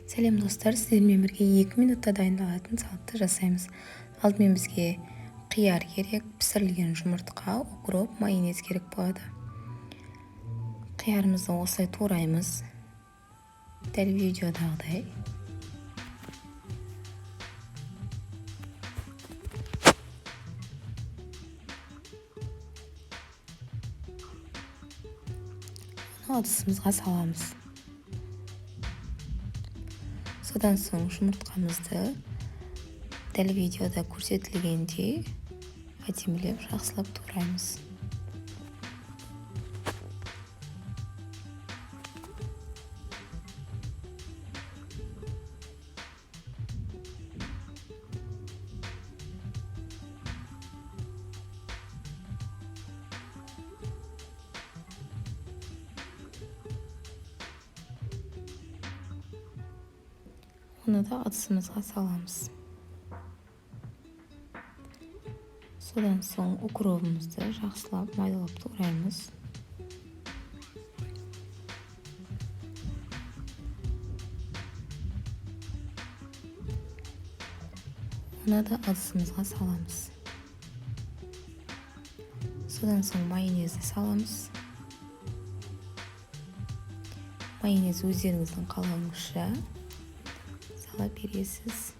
Сәлем, достар! Сіздермен бірге 2 минутта дайындалатын салатты жасаймыз. Алдымен бізге қияр керек, пісірілген жұмыртқа, укроп, майонез керек болады. Қиярымызды осылай тураймыз, дәл видеодағыдай. Оны ыдысымызға саламыз. Содан соң жұмыртқамызды дәл видеода көрсетілгендей әдемілеп, жақсылап тураймыз. Оны да ыдысымызға саламыз. Содан соң укробымызды жақсылап майдалап тураймыз. Оны да ыдысымызға саламыз. Содан соң майонезді саламыз. Майонез өздеріңіздің қалауыңызша сала бересіз.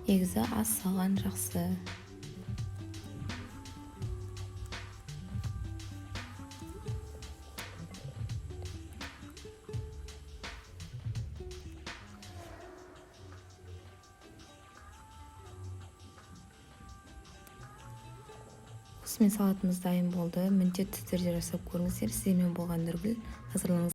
Негізі аз салған жақсы. Осымен салатымыз дайын болды. Міндетті түрде жасап көріңіздер. Сіздермен болған Нұргүл. Назарларыңыз